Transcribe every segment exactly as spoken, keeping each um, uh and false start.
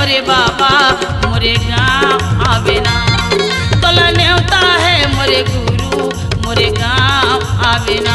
रे बाबा मोरे गाँव आबे ना, तोला नेवता हे मोरे गुरु मोरे गाँव आबे ना।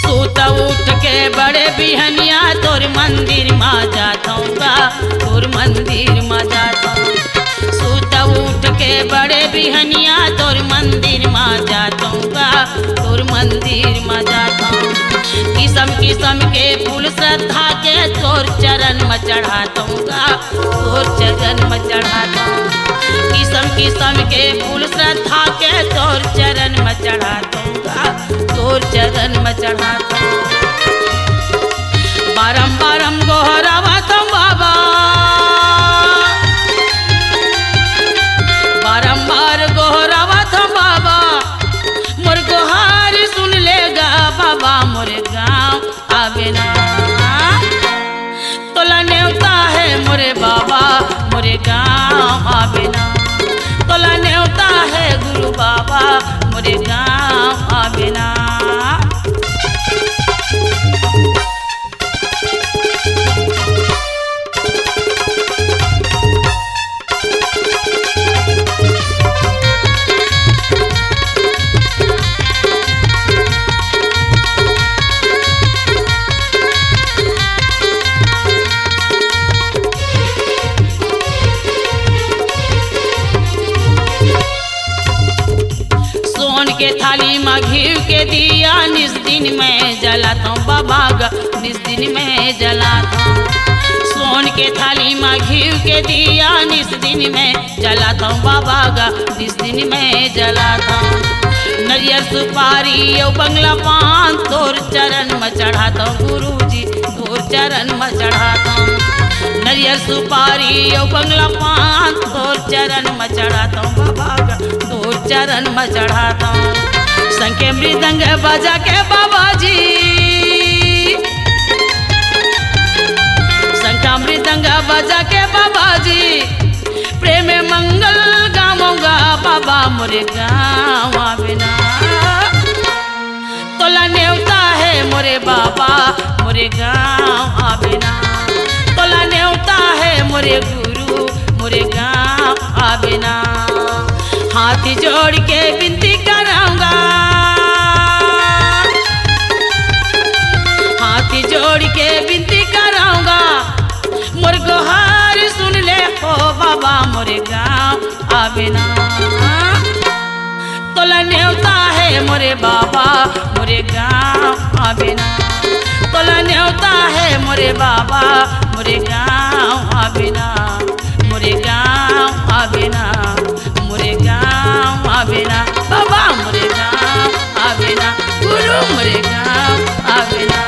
सुत उठ के बड़े बिहनिया तोर मंदिर मा जाथौं गा, तोर मंदिर मा जाथौं। सुत उठ के बड़े बिहनिया तोर मंदिर मा जाथौं गा, तोर मंदिर मा जाथौं। किसम किसम के फूल श्रद्धा के तोर चरण म चढ़ाथौं गा, तोर चरण म चढ़ाथौं। किसम किसम के फूल श्रद्धा के तोर चरण म चढ़ाथौं गा, तोर चरण म चढ़ाथौं। बारम बारम गोहरावथौं बाबा, बारम बार गोहरावथौं बाबा, मोर गोहार सुन ले गा बाबा, मोर गाँव आबे ना। तोला नेवता हे मोरे बाबा, मोरे गाँव आबे ना। तोला नेवता हे गुरु बाबा, मोरे गाँव आबे ना। सोन के थाली म घीव के दिया निस दिन मैं जलाथौं बाबा गा, निस दिन मैं जलाथौं। सोन के थाली म घीव के दिया निस दिन मैं जलाथौं बाबा गा, निस दिन मैं जलाथौं। नरियर सुपारी अउ बंगला पान तोर चरण म चढ़ाथौं गुरुजी, तोर चरण म चढ़ाथौं। नरियर सुपारी अउ बंगला पान तोर चरण म चढ़ाथौं बाबा गा, तोर चरण म चढ़ाथौं। शंख मृदंग बजा के बाबा जी, शंख मृदंग बजा के बाबा जी, प्रेम मंगल गावौं गा बाबा, मोरे गाँव आबे ना। तोला नेवता हे मोरे बाबा, मोरे गाँव आबे ना। तोला नेवता हे मोरे गुरु, मोरे गाँव आबे ना। हाथ जोड़ के बिनती करौं गा, हाथ जोड़ के बिनती करौं गा, मोर गोहार सुन ले हो बाबा, मोरे गाँव आबे ना। तोला नेवता हे मोरे बाबा, मोरे गाँव आबे ना। तोला नेवता हे मोरे बाबा, मोरे गाँव आबे ना। मोरे गाँव आबे ना, मोरे गाँव आबे ना। बाबा मोरे गाँव आबे ना, गुरु मोरे गाँव आबे ना।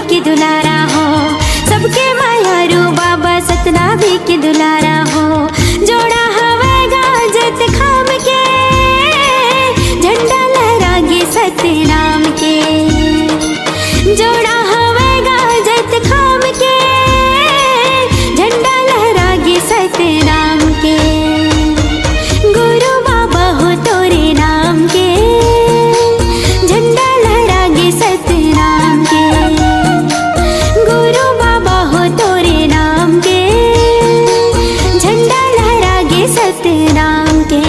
के दुलारा हो, सबके मायारू बाबा सतनामी के दुलारा हो। जोड़ा हवय गा जैतखाम के, झंडा लहरा गे सतनाम के। जोड़ा हवय गा जैतखाम के, झंडा लहरा गे सतनाम के। गुरु बाबा हो तोरे नाम के, झंडा लहरा गे सतनाम के। गुरु बाबा हो तोरे नाम के, झंडा लहरा गे सतनाम के।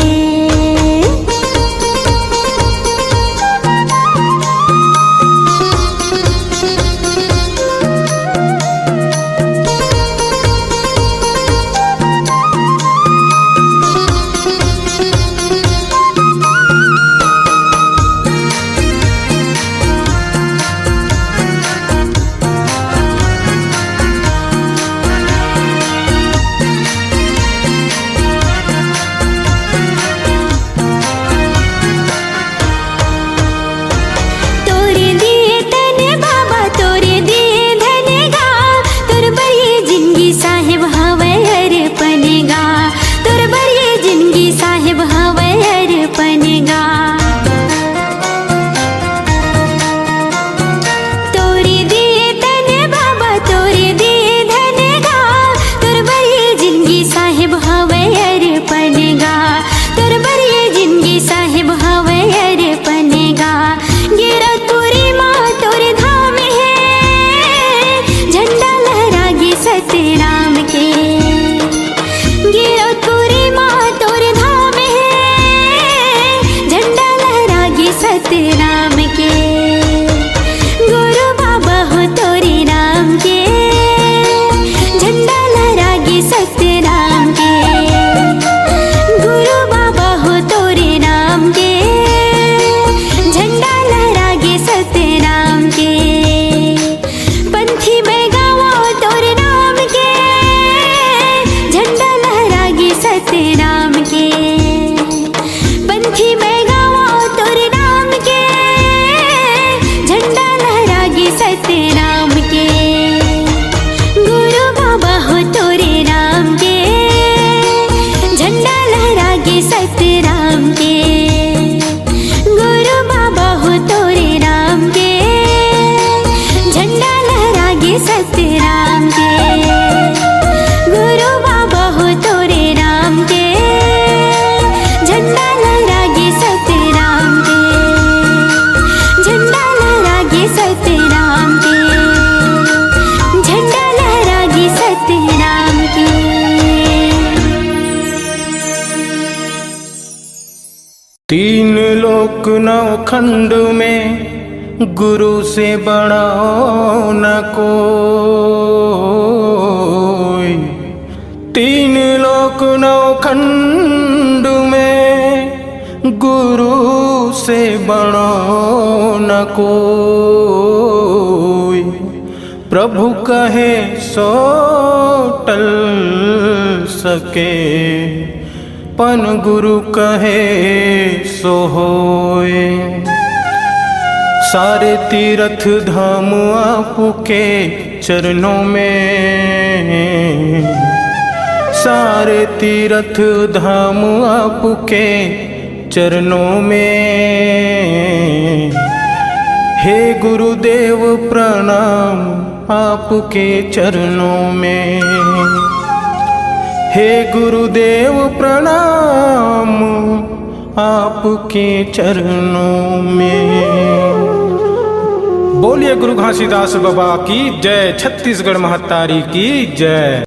तोरे दिए तन बाबा, तोरे दिए धन गा, तोर बर ये जिंदगी साहेब हवय अर्पण गा, तोर बर ये जिंदगी साहेब हवय अर्पण गा। तोरे दिए तन बाबा, तोरे दिए धन गा, तोर बर ये जिंदगी साहेब हवय अर्पण गा, तोर बर ये जिंदगी साहेब हवय अर्पण गा। गिरौदपुरी माँ तोर धाम हे, झंडा लहरा गे सतनाम के। गिरौदपुरी माँ तोर धाम हे, झंडा लहरा गे सतनाम के। गुरु बाबा हो तोरे नाम के, झंडा लहरा गे सतनाम के। गुरु बाबा हो तोरे नाम के, झंडा लहरा गे सतनाम के। पंथी मैं गावों तोर नाम के, झंडा लहरा गे सतनाम के। पंथी मैं गावों तोर नाम के, झंडा लहरा गे सतनाम के। गुरु बाबा हो तोरे नाम के, झंडा लहरा गे सतनाम के। गुरु बाबा हो तोरे नाम के, झंडा लहरा गे सतनाम के। गुरु बाबा हो तोरे नाम के, झंडा लहरा गे सतनाम के। झंडा लहरा गे सतनाम के। झंडा लहरा गे सतनाम के। तीन लोक नौ खंड में गुरु से बड़ा न कोई। तीन लोक नौ खंड में गुरु से बड़ा न कोई। प्रभु कहे सो टल सके, पन गुरु कहे सो होए। सारे तीरथ धाम आपके चरणों में, सारे तीरथ धाम आपके चरणों में। हे गुरुदेव प्रणाम आपके चरणों में। हे गुरुदेव प्रणाम आपके चरणों में। बोलिए गुरु घासीदास बाबा की जय, छत्तीसगढ़ महतारी की जय।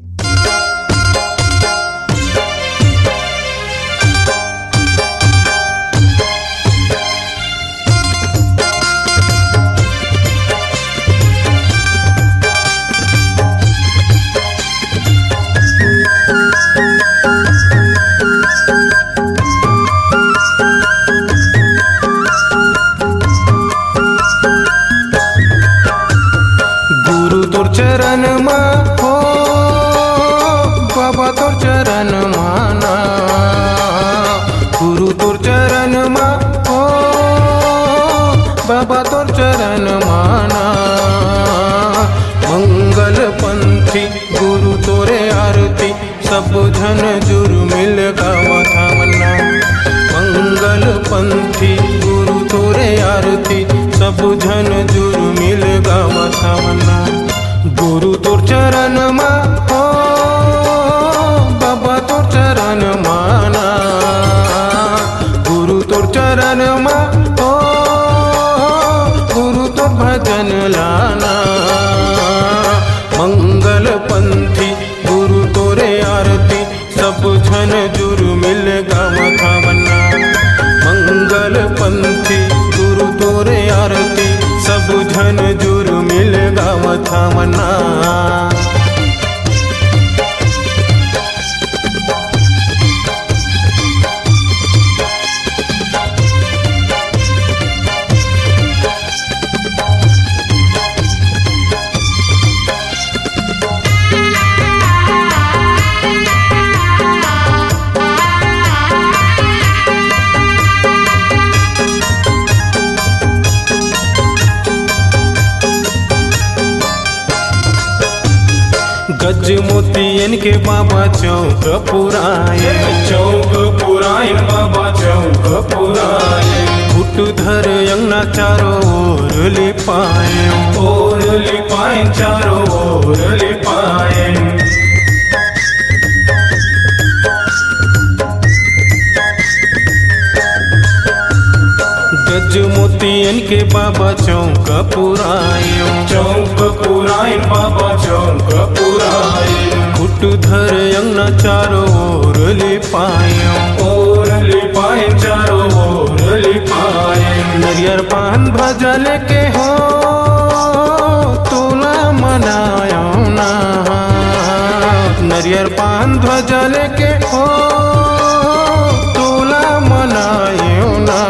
गुरु तोर चरण म हो। झन जुरमिल गावत हवन ना। मंगल पंथी गुरु तोरे आरती, सब झन जुरमिल गावत हवन ना। गुरु तोर चरण मा, ओ बाबा तोर चरण मा ना। गुरु तोर चरण मा, ओ गुरु तोर भजन लाना। मंगल पंथी गुरु तोरे आरती, सब झन जुरमिल गावत हवन ना। मंगल पंथी गुरु तोरे आरती, सब झन जुरमिल गावत हवन ना। गज मोतियन के बाबा चौक पुराए। चौक पुराइन बाबा, चौक पुराइन। खुट धर अंगना चारों ओर लिपाए। ओर लिपाए, चारों ओर लिपाए। गज मोतियन के बाबा चौक पुरायो। चौक पुराइन बाबा, चौक पुराइन। खुट धर अंगना चारों ओर लिपायो। ओर लिपाइन, चारों ओर लिपाइन। नरियर पान भजल के हो तोला मनायो ना। नरियर पान ध्वजा लेके ओ तोला मनायो ना।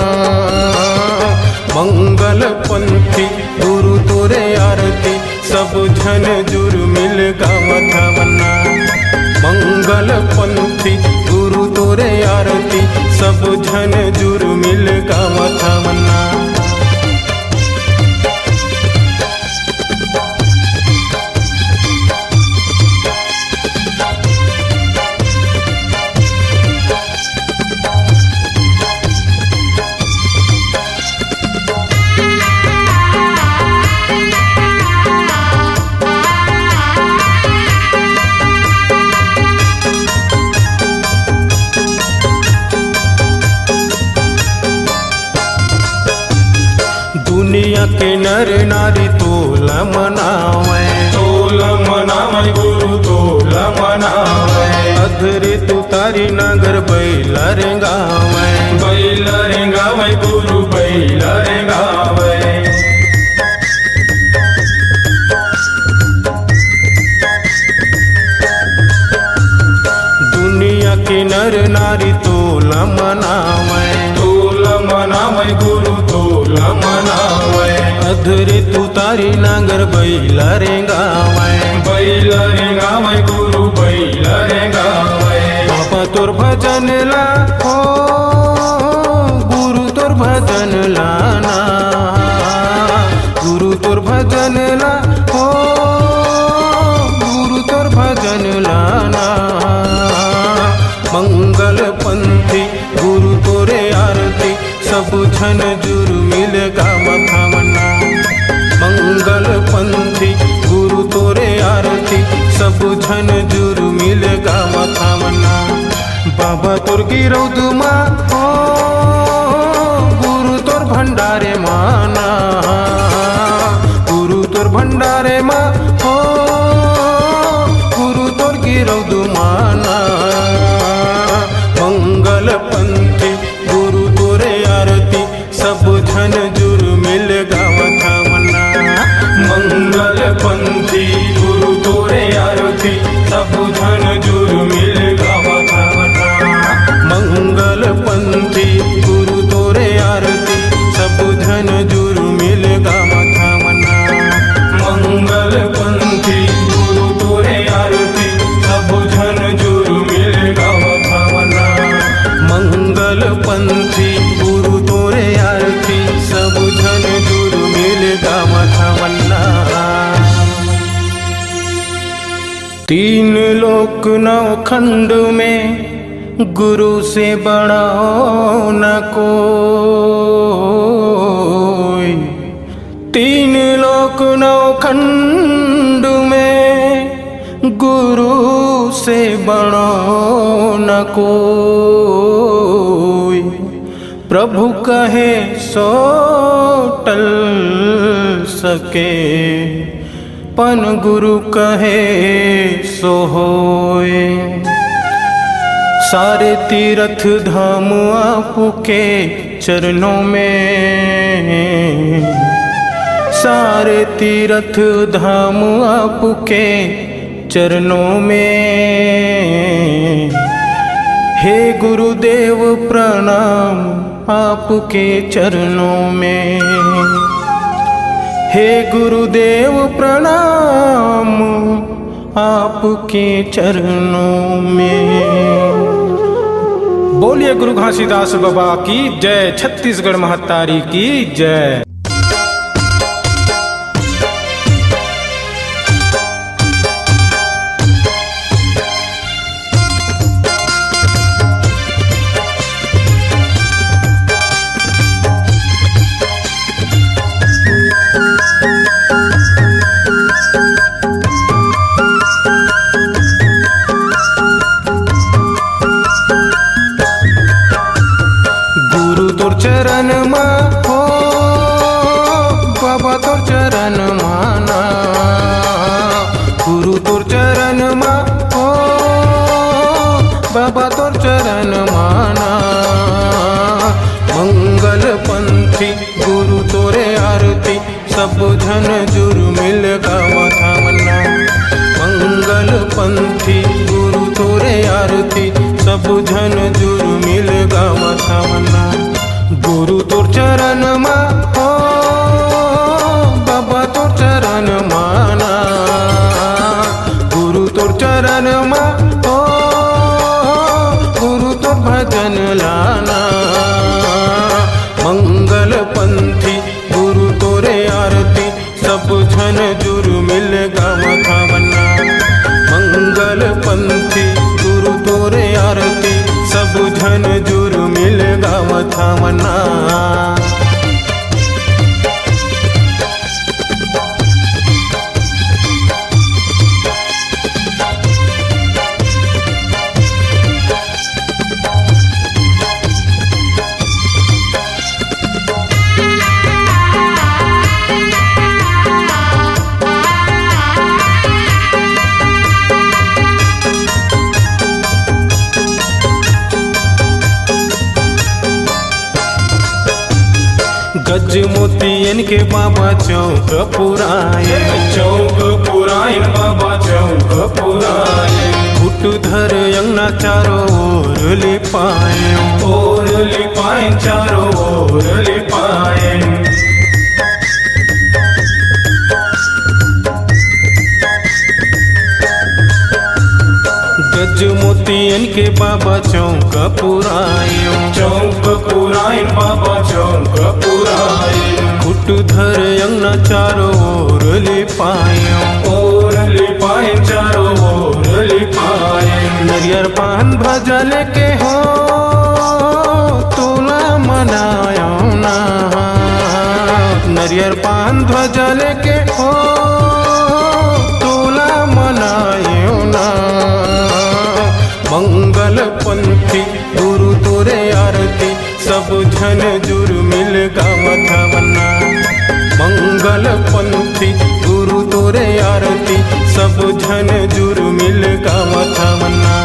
मंगल पंथी गुरु तोरे आरती, सब झन जुरमिल गावत हवन ना। मंगल पंथी गुरु तोरे आरती, सब झन जुरमिल गावत हवन ना। दुनिया के नर नारी तोला मनावै। तोला मनावै गुरु, तोला मनावै। अधरे तू तारी नांगर बैला रेंगावै। बैला रेंगावै गुरु, बैला रेंगावै। दुनिया के नर नारी तोला मनावै। तोला मनावै गुरु, तोला मनावै। अधरे तू तारी नांगर बैला रेंगावै। बैला रेंगावै गुरु, बैला रेंगावै। बाबा तोर भजन ला हो, गुरु तोर भजन लाना। गुरु तोर भजन ला हो, गुरु तोर भजन लाना। मंगल पंथी गुरु तोरे आरती, सब झन जुरमिल गावत हवन ना। मंगल पंथी गुरु तोरे आरती, सब झन जुरमिल गावत हवन ना। बाबा तोर गिरौद मा हो, गुरु तोर भंडारे मा ना। गुरु तोर भंडारे मा हो, गुरु तोर गिरौद मा ना। मंगल पंथी गुरु तोरे आरती, सब झन जुरमिल गावत हवन ना। मंगल पंथी गुरु तोरे आरती, सब झन जुरमिल गावत हवन ना। मंगल पंथी गुरु तोरे आरती, सब झन जुरमिल गावत हवन ना। मंगल पंथी गुरु तोरे आरती, सब झन जुरमिल गावत हवन ना। मंगल पंथी गुरु तोरे आरती, सब झन जुरमिल गावत हवन ना। तीन लोक नौ खंड में गुरु से बड़ा न कोई। तीन लोक नौ खंड में गुरु से बड़ा न कोई। प्रभु कहे सो टल सके, पन गुरु कहे सो होए। सारे तीरथ धाम आपके चरणों में, सारे तीरथ धाम आपके चरणों में। हे गुरुदेव प्रणाम आपके चरणों में। हे गुरुदेव प्रणाम आपके चरणों में। बोलिए गुरु घासीदास बाबा की जय, छत्तीसगढ़ महतारी की जय। गुरु तोर चरण मा हो, बाबा तोर चरण माना। गुरु तोर चरण मा हो, बाबा तोर चरण माना। मंगल पंथी गुरु तोरे आरती, सब झन जुरमिल गावत हवन ना। मंगल पंथी गुरु तोरे आरती, सब झन जुरमिल गावत हवन ना। गुरु तोर चरण मा हो, बाबा तोर चरण माना। गुरु तोर चरण मा हो, गुरु तोर भजन लाना। मंगल पंथी गुरु तोरे आरती, सब झन जुरमिल गावत हवन ना। मंगल पंथी गुरु तोरे आरती, सब झन जुरमिल गावत हवन ना। गज मोतियन के बाबा चौक पुराए। चौक पुराइन बाबा चौक पुराइन। खुट धर अंगना चारों ओर लिपाए। ओर लिपाइन चारों ओर लिपाइन। गज मोतियन के बाबा चौक पुरायो। चौक पुराइन बाबा चौक पुराइन। खुट धर अंगना चारों ओर लिपायो। ओर लिपाइन चारों ओर लिपाइन। नरियर पान भजन के हो तोला मनायो ना। नरियर पान ध्वजा लेके हो तोला मनायो ना। मंगल पंथी गुरु तोरे आरती, सब झन जुरमिल गावत हवन ना। मंगल पंथी गुरु तोरे आरती, सब झन जुरमिल गावत हवन ना।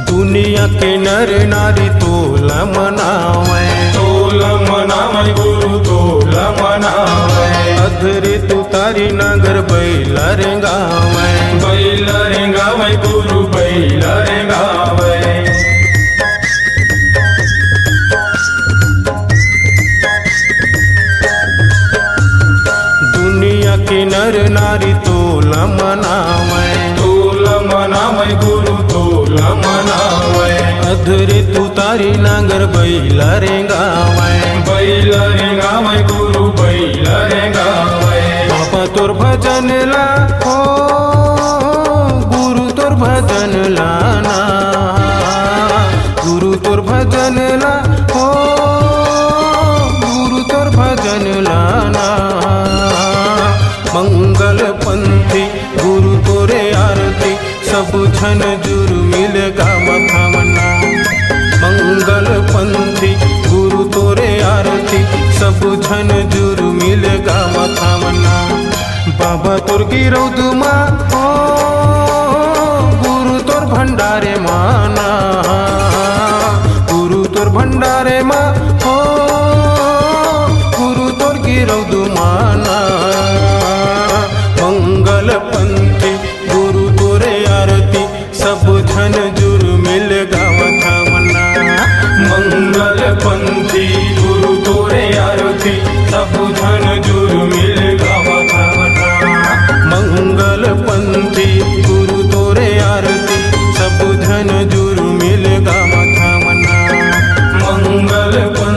दुनिया के नर नारी तोला मनावै। तोला मनावै गुरु तोला मनावै। अधरे तू तारी नांगर बैला रेंगावै। बैला रेंगावै। गुरु बइला रेंगावय। दुनिया के नर नारी तोला मनावय। तोला मनावय गुरु तोला मनावय। अधरे तुतारी नांगर बइला रेंगावय। बइला रेंगावय गुरु बइला रेंगावय। बाबा तोर भजन ला हो गुरु तोर भजन लाना। गुरु तोर भजन ला हो गुरु तोर भजन लाना। मंगल पंथी गुरु तोरे आरती सब झन जुरमिल गावत हवना। मंगल पंथी गुरु तोरे आरती सब झन जुरमिल गावत हवना। बाबा तोर गिरौद मा हो गुरु तोर भंडारे माना। गुरु तोर भंडारे मा हो गुरु तोर गिरौद माना। मंगल पंथी गुरु तोरे आरती सब झन जुरमिल गावत हवना। मंगल पंथी गुरु तोरे आरती सब झन जुरमिल गावत हवना। मंगल पंथी गुरु तोरे आरती सब झन जुरमिल गावत हवना। मंगल पंथी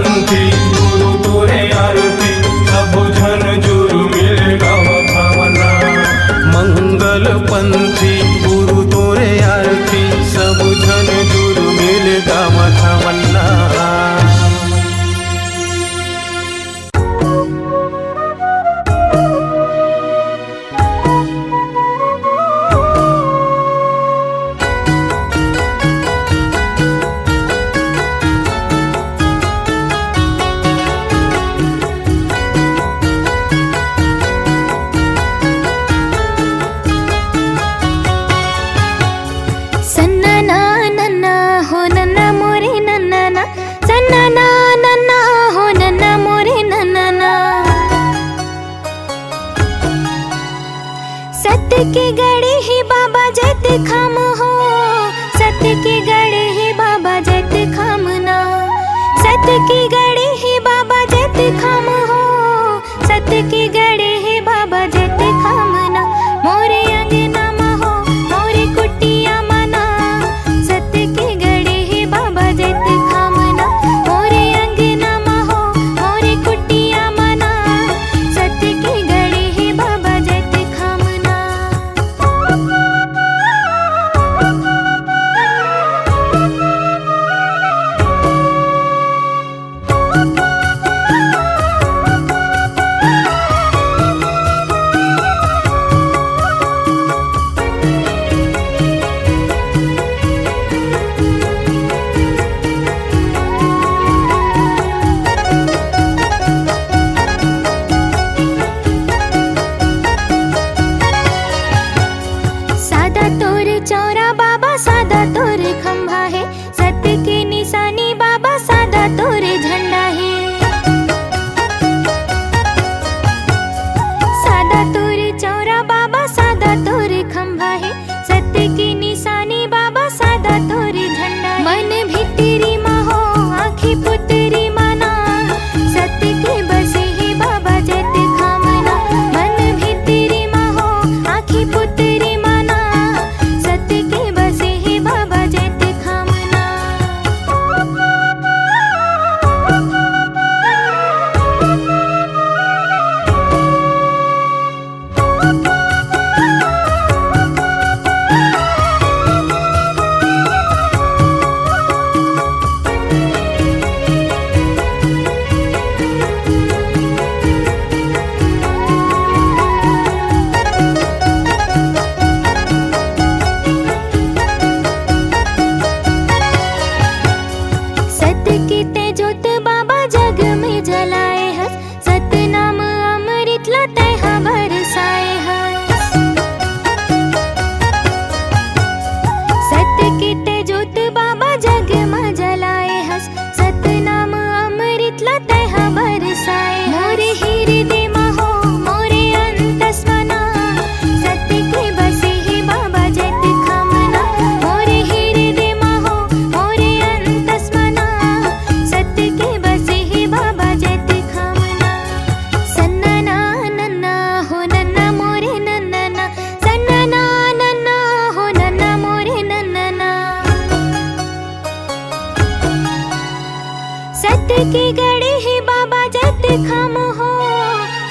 सत्य के गढ़े हे बाबा जैतखाम हो,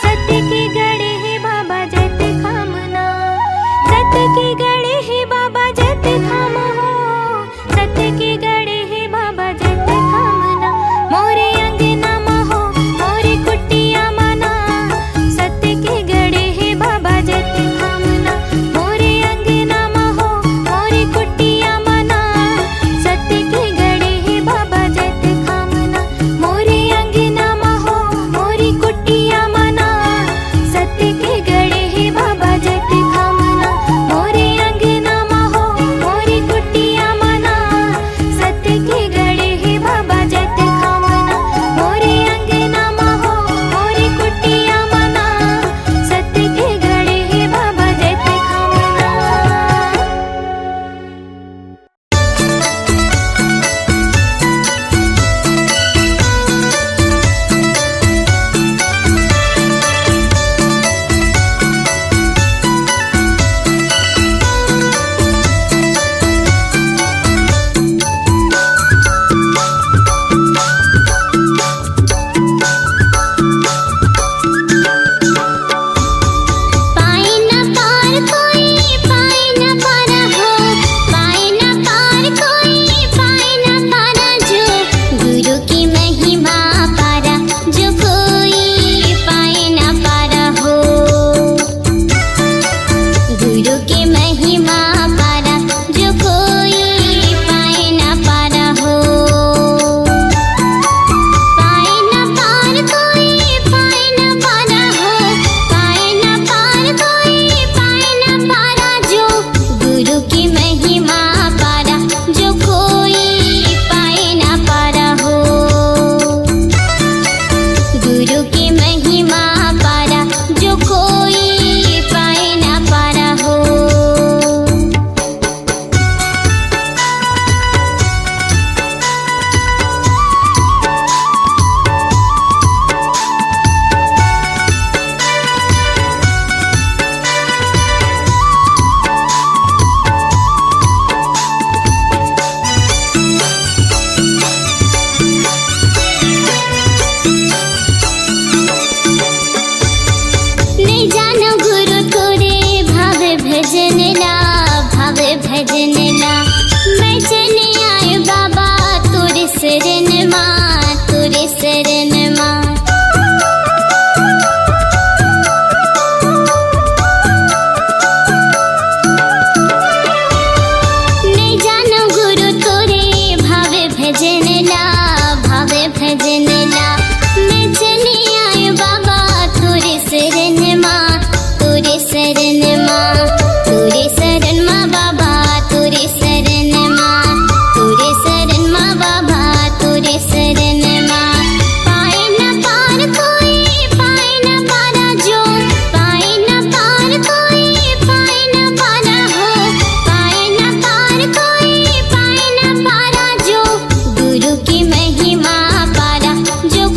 सत्य के गढ़े हे बाबा जैतखाम ना, सत्य के गढ़े हे बाबा जैतखाम हो, सत्य के गढ़े हे बाबा जैतखाम ना, मोरे अंगना म हो, मोरे कुटिया म ना, सत्य के गढ़े हे बाबा जैतखाम ना, मोरे अंगना म हो, मोरे कुटिया म ना, सत्य के गढ़े हे बाबा जैतखाम ना, मोरे अंगना म हो, मोरी कुटिया म ना, सत्य के गढ़े हे बाबा जैतखाम ना, मोरे अंगना म हो, मोरी कुटिया म ना, सत्य के गढ़े हे बाबा जैतखाम ना, मोरे अंगना म हो, मोरी कुटिया म ना, सत्य के गढ़े हे बाबा जैतखाम ना। पाए न पार कोई, पाए न पार हो, पाए न पार कोई, पाए न पार जो, गुरु की महिमा पारा जो कोई, पाए न पार हो। गुरु की महिमा पारा जो कोई, पाए न पार हो। पाए न पार कोई, पाए न पार हो, पाए न पार कोई, पाए न पार जो, गुरु की महिमा पारा जो कोई, पाए न पार हो। गुरु की महिमा पारा जो कोई, पाए न पार हो। नइ जानो गुरु तोरे भाव भजन ला, भाव भजन ला। मैं चले आए बाबा तोरे शरण मा, तोरे शरण मा। नइ जानो गुरु तोरे भाव भजन ला, भाव भजन ला। मैं चले आए बाबा तोरे शरण मा, तोरे शरण मा, तोरे शरण मा बाबा, तोरे शरण मा, तोरे शरण मा बाबा, तोरे शरण मा। पाए न पार कोई, पाए न पारा जो, पाए न पार कोई, पाए न पारा हो, पाए न पार कोई, पाए न पारा जो, गुरु की महिमा पारा जो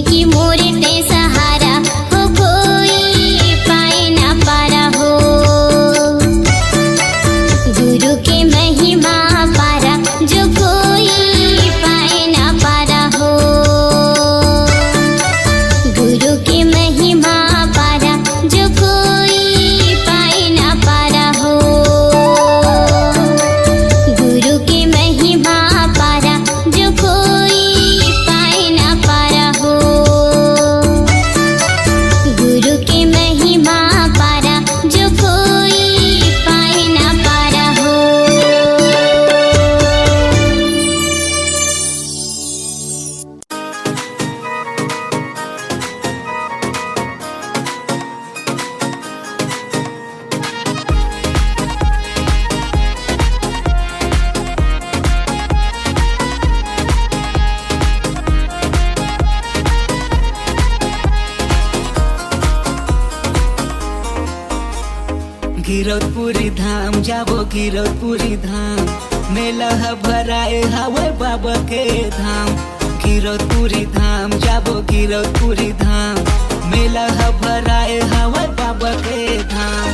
कि मोरे ते सहारा हो, कोई पाए ना पारा हो। गुरु के महिमा पारा, जो कोई पाए ना पारा हो। गुरु के महिमा पारा, जो कोई पाए ना पारा हो। गुरु के महिमा पारा, जो कोई पाए ना पारा हो। गुरु के महिमा पारा, जो कोई पाए ना पारा हो। गिरौदपुरी धाम जाबो, गिरौदपुरी धाम, मेला ह भराए हावय बाबा के धाम। गिरौदपुरी धाम जाबो, गिरौदपुरी धाम, मेला ह भराए हावय बाबा के धाम।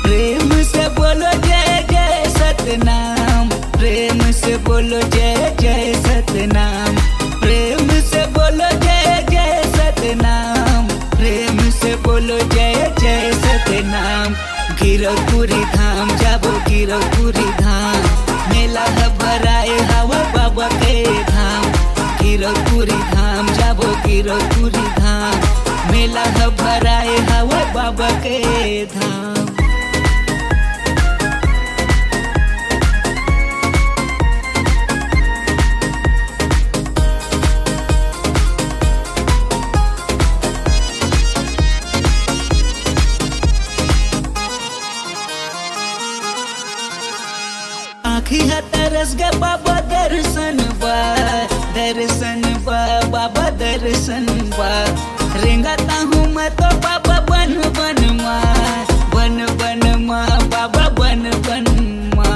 प्रेम से बोलो जय जय सतनाम, प्रेम से बोलो जय जय सतनाम, प्रेम से बोलो जय जय सतनाम, प्रेम से बोलो जय जय सतनाम। गिरौदपुरी धाम जाबो, गिरौदपुरी धाम, मेला ह भराए हावय बाबा के धाम। गिरौदपुरी धाम जाबो, गिरौदपुरी धाम, मेला ह भराए हावय बाबा के धाम। आँखी ह तरस गे बाबा दर्शन बर, दर्शन बर बाबा दर्शन बर। रेंगत हूँ मैं तो बाबा बन बन मा, बन बन मा बाबा बन बन मा।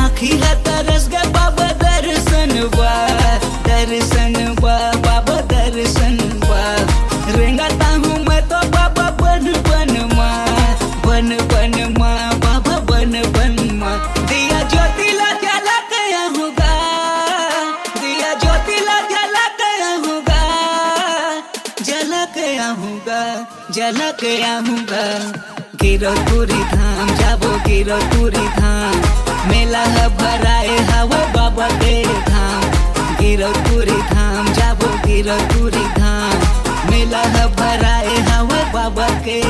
आँखी ह तरस गे बाबा दर्शन बर, दर्शन बर बाबा दर्शन बर। रेंगत हूँ मैं तो बाबा बन बन मा, बन बन मा बाबा बन बन मा। दिया ज्योति ला जला के आहूँ गा, दिया ज्योति ला जला के आहूँ गा, जला के आहूँ गा, जला के आहूँ गा। गिरौदपुरी धाम जाबो, गिरौदपुरी धाम, मेला ह भराए हावय बाबा के धाम। गिरौदपुरी धाम जाबो, गिरौदपुरी धाम, मेला ह भराए हावय बाबा के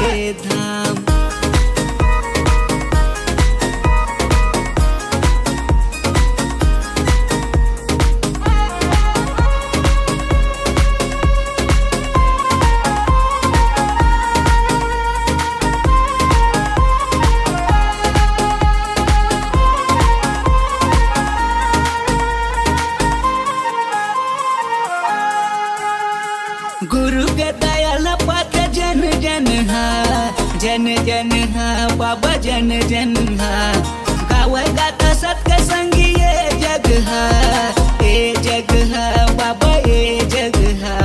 धाम। गुरु के दया ल पाके जन जन हा, जन जन हा, बाबा जन जन हा। गावय गाथा सत के संगी ए जग हा, ए जग हा, बाबा ए जग हा।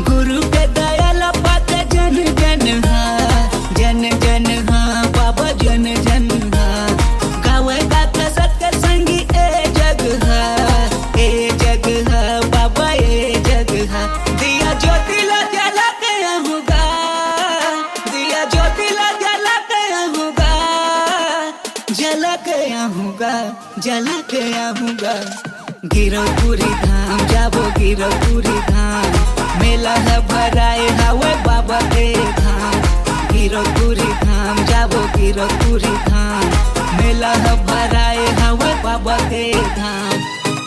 गुरु के दया ल पाके जन जन हा, जन जन हा, बाबा जन जन हा। गावय गाथा सत के संगी ए जग हा, ए जग हा, बाबा ए जग हा। दिया ज्योति ला जला के आहूँ गा, दिया ज्योति ला जला के आहूँ गा, जला के आहूँ गा, जला के आहूँ गा। गिरौदपुरी धाम जाबो, गिरौदपुरी धाम, मेला ह भराए हावय बाबा के धाम। गिरौदपुरी धाम जाबो, गिरौदपुरी धाम, मेला ह भराए हावय बाबा के धाम।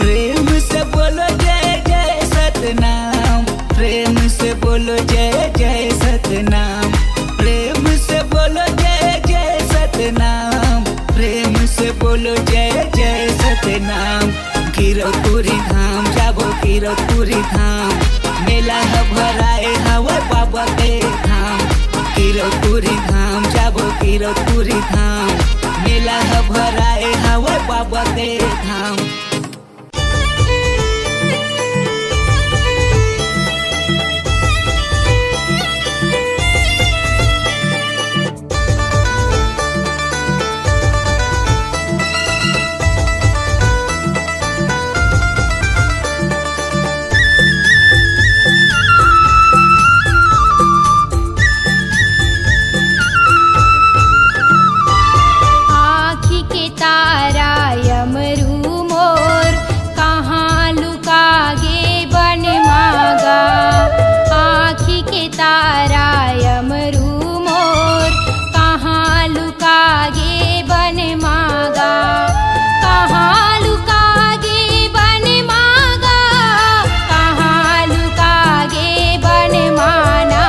प्रेम से बोलो जय जय सतनाम, प्रेम से बोलो जय जय सतनाम, प्रेम से बोलो जय जय सतनाम, प्रेम से बोलो जय जय सतनाम। गिरौदपुरी धाम जाबो, गिरौदपुरी धाम, मेला ह भराए हव जौतपुरी धाम, मेला ह भराए हावय बाबा के धाम। आँखी के तारा यमरू मोर, कहाँ लुका गे बन मागा। आँखी के तारा यमरू मोर, कहाँ लुका गे बन मागा। कहाँ लुका गे बन मागा, कहाँ लुका गे बन माना।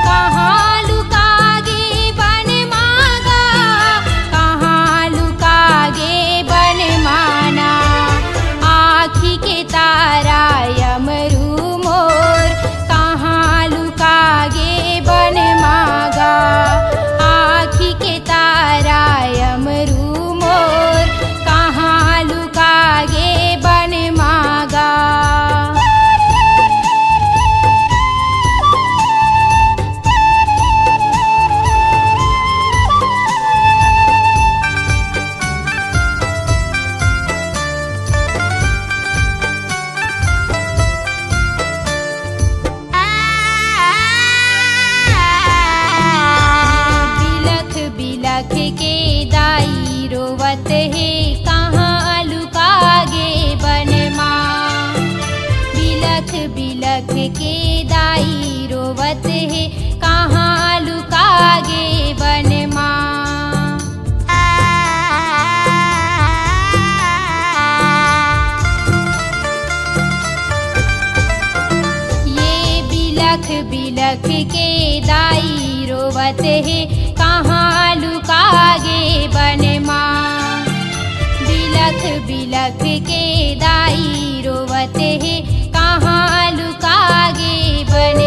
कहाँ लुका गे बन मागा, कहाँ लुका गे बन माना। आँखी के तारा यमरू मोर, कहाँ लुका गे बन मागा। आँखी के तारा यमरू मोर, कहाँ लुका गे बन मागा। बिलख बिलख के दाई रोवत हे, कहाँ लुका गे बन माँ। बिलख बिलख के दाई रोवत हे, कहाँ लुका गे बन माँ। ये बिलख बिलख के दाई रोवत हे, कहाँ लुका गे बन माँ। बिलख बिलख के दाई रोवत हे, कहाँ लुका गे बन